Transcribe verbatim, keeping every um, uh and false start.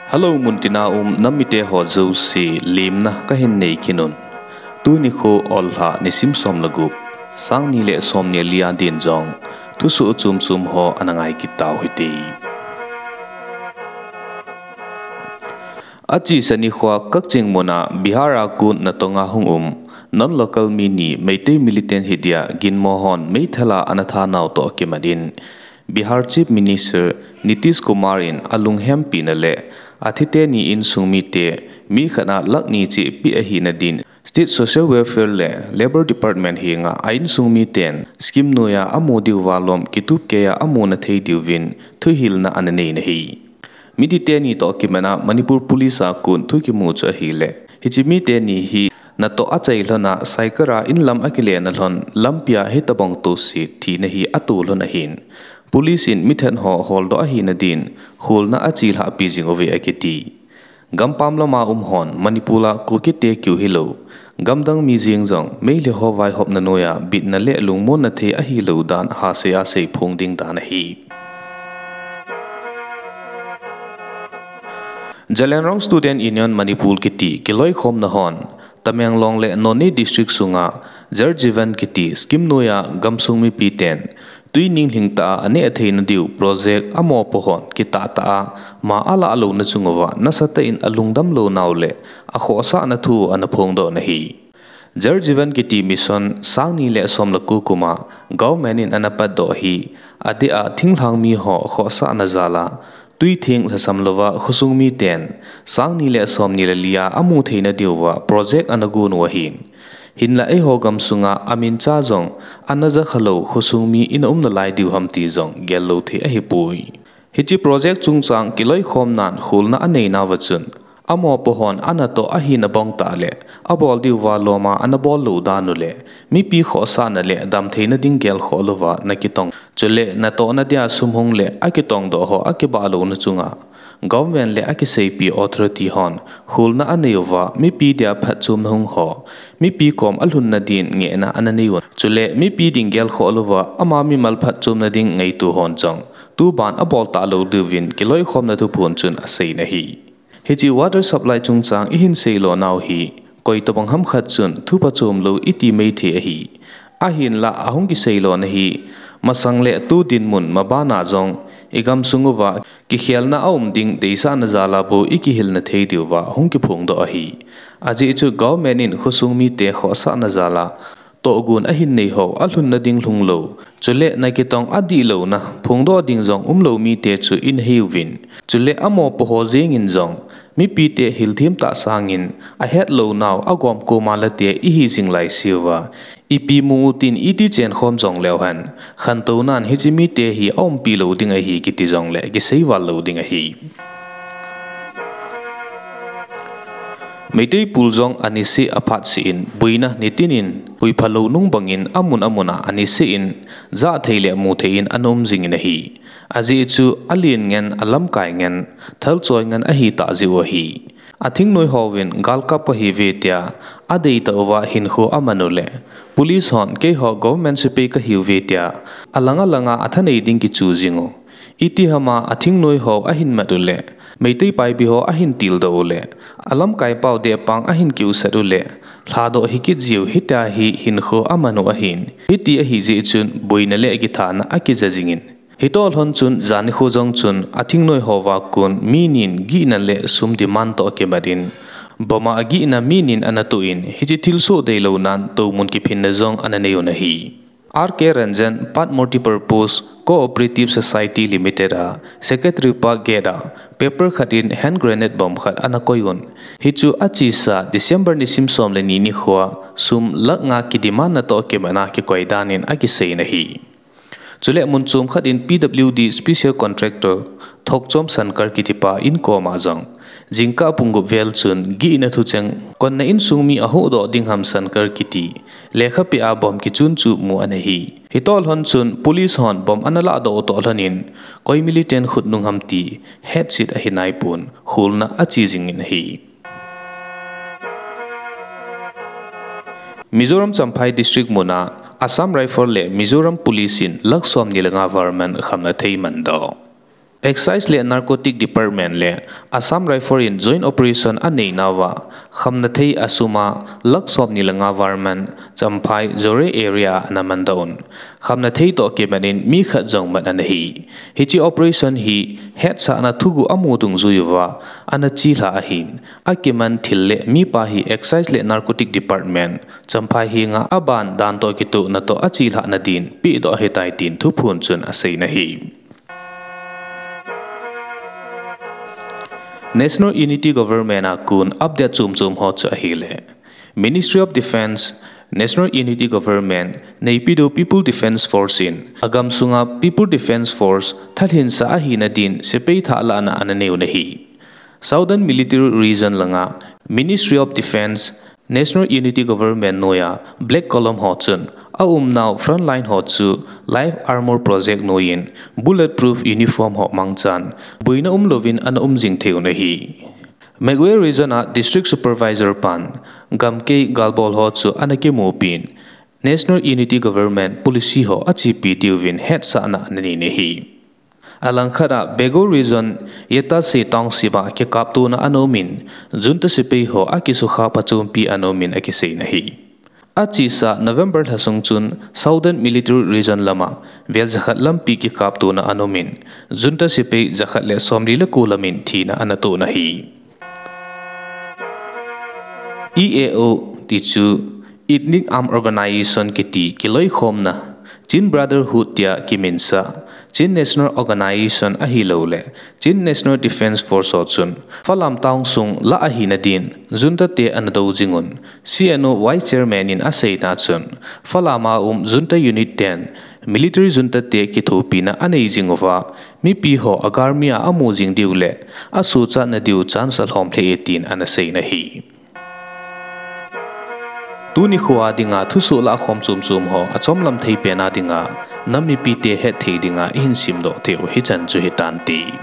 Hello, muntina um nam mite ho jouse, lemna kahin nei kit un. Tuni kho Ollha nisim som le gup, sang ni le som ni le li a din jong thusoh chom chom ho ana ngai kit tau hite. Achesa nikho Kakching muna Bihar a kon natong a hung um non-local mi ni Meitei militant hidia ginmo hon meithal a ana tha nau toh kimat in, Bihar Chief Minister Nitish Kumar in alunghempi na le athi teni insung mite mi khat a lakh ni cheh pe ahina din State Social Welfare le Labour Department henga a insung miten scheme noiya amu diu valom kitup keiya amuna thei diuvin thuhilna ana nei na ahi. Miti teni toh kimat a Manipur Police a kon thu kimu chu ahile, hiche mi teni hi natoh achai lhon a cycle a inlam akile na lhon lampia hitobang tohse thina hi ato lhon ahin, Police in mithat ho holdoh ahina din kholna achelhah pi jing uve akiti. Gampam lama um hon Manipur a Kukite kiu hilou, gamdang mi jeng jong Meitei ho vaihopna noiya bitna le lungmonna thei ahilou dan haseiya seiphong ding dan ahi. Zeliangrong Student Union Manipur kiti kiloikhomna hon Tamenglong le Noney District sunga Jal Jeevan kiti scheme noiya gamsung mipiten twi ninglhing tah a aneh theina diu project amopo hon kitah tah a ma alah louna chunguva nasatah in alungdam lou nau le akhohsahna thu ana phongdoh na ahi. Jal Jeevan kiti mission sang ni le som le ko kuma government in ana patdoh hi adeh a thinglhang mi ho khohsahna jal a twi theng lhasam louva khosung miten sang ni le som ni le li a amu theina diuva project ana gon u ahin, hinla eiho gamsunga amincha jong ana jakha lou khosung mi ina um nalai diu ham ti jong gel lou thei ahipoi. Hiche project chungchang kiloikhomnan kholna anei nauva chun, amopo hon anatoh ahina bang tah le abol diuva loma ana bol lou dan u le mipi khohsahna le damtheina ding gelkhoh louva ana kitong, chule natohna dia sum hung le akitongdoh ho akibah louna chunga government le akiseipi authority hon kholna anei uva mipi dia phatchomna hung ho mipi kom alhunna din ngehna ana nei un, chule mipi ding gelkhoh louva ama mimal phatchomna ding ngaito hon jong tuban abol talou diuvin kiloikhomna thuphon chun aseina ahi. Hiche water supply chungchang ihin seilo nau hi koitobang ham khat chun thupha chomlou iti maithei ahi. Ahinla ahung kiseilona hi masang le tu dinmun mabana jong igamsung uva kikhelna aum ding deisahna jal a bou ikihilna thei diuva hung kiphongdoh ahi. Ajeh chu government in khosung mite khohsahna jal a tohgon ahin nei ho alhunna ding lhung lou, chule nakitong adihlouna phongdoh ding jong umlou mite chu ina hiuvin, chule amopo ho jengin jong mipite hilthem tah sangin ahetlou nau agom koma late ihi jing laiseuva, ipi mu utin iti chenkhom jong leuhen, khantounan hiche mite hi aumpi lou ding ahi kiti jongle kiseival lou ding ahi. Meitei pul jong aniseh aphatseh in boina nitin in huiphalou nung bangin amun amun a aniseh in jahthei le muthei in ana um jingin ahi. Ajeh chu alen ngen, alamkai ngen, thalchoi ngen ahitah jeh u ahi. Athingnoi hovin galkap kahiuve tia adeitah uva hinkho aman u le police hon keiho government sepai kahiuve tia alang alanga athanei ding kichu jing u, itihama athingnoi ho ahin mat u le Meitei Paibi ho ahin tildoh u le alamkai pao dehpang ahin kiusat u le lhadoh hikit jiu hitia hi hinkho aman u ahin, hiti ahijeh chun boina le kithana akija jingin, hitoh lhon chun jan nikho jong chun athingnoi hova kon mi nin gihna le sum demand toh kimat in bomb a agihna mi nin ana toh in hiche thilsoh deilounan toumun kiphinna jong ana nei un ahi. R K Ranjan Path Multipurpose Cooperative Society Limited a Secretary Park gate a paper khat in hand grenade bomb khat ana koi un, hichu achesa December nisim som le ni nikhoa sum lakh nga kidemand natoh kimatna kikoi danin akiseina ahi. Chule mun chom khat in P W D Special Contractor Thokchom Sankar kitipa in koma jong jingkah pung gup vel chun gihna thucheng konna insung mi ahohdoh ding ham Sankar kiti lekhapi a bomb kichun chu mu ana hi. Hitoh lhon chun police hon bomb ana lahdoh toh lhonin koi militant khutnung ham ti hetchet ahi naipon kholna ache jingin ahi. Mizoram Champhai District muna Assam Rifle le Mizoram Police in lakh somni le nga varman khamna thei mandoh. Excise le Narcotic Department le Assam Rifle in joint operation aneinauva, khamnathei asuma lakh somni le nga varman Champhai Jore area ana mandoh un. Khamnathei toh kimat in mi khat jong mat ana hi. Hiche operation hi hetsahna thuguh amu dungjuiuva ana chelha ahin, akiman thil le mipa hi Excise le Narcotic Department Champhai henga aban dan toh kitohna toh achelhahna din pehdoh ahitai tin thuphon chun aseina hi. National Unity Government a kon update chomchom ho chu ahile, Ministry of Defence, National Unity Government, Naypyidaw People Defence Force in agamsunga People Defence Force thalhinsa ahina din sepai thahlahna ana neuna hi. Southern Military Region langa Ministry of Defence, National Unity Government noiya black column ho chun aumnau frontline ho chu light armour project noiyin bulletproof uniform ho mangchan boina umlouvin ana umjing theiyun ahi. Magway Region a District Supervisor pan gamkei galbol ho chu ana kimupin, National Unity Government policy ho achepi diuvin hetsahna ana neina hi. Alangkhat a Pegu Region Yetase Township a kikaptona ana umin, Junta sepai ho akisukha phachompi ana umin akiseina hi. Achesa November lhasung chun Southern Military Region lama vel jakhat lampi kikaptona ana umin, Junta sepai jakhat le somli le ko lamin thina ana tohna hi. E A O tichu Ethnic Armed Organisation kiti kiloikhomna, Chin Brotherhood tia kiminsah Chin National Organisation ahiloule Chin National Defence Force ho chun Falam town sung lah ahina din Junta te ana dou jingun, C N O Vice Chairman in aseina chun Falam a um Junta Unit ten Military Junta te kithopina anei jinguva, mipi ho agalmi a amu jing diu le asuhchatna diu chance alhom lheh e tin ana seina hi. Tuni khoa dinga thusoh lahkhom chomchom ho achomlam thei pena dinga nam mipite hetthei dinga ihin simdoh theiu hichan chu hitante.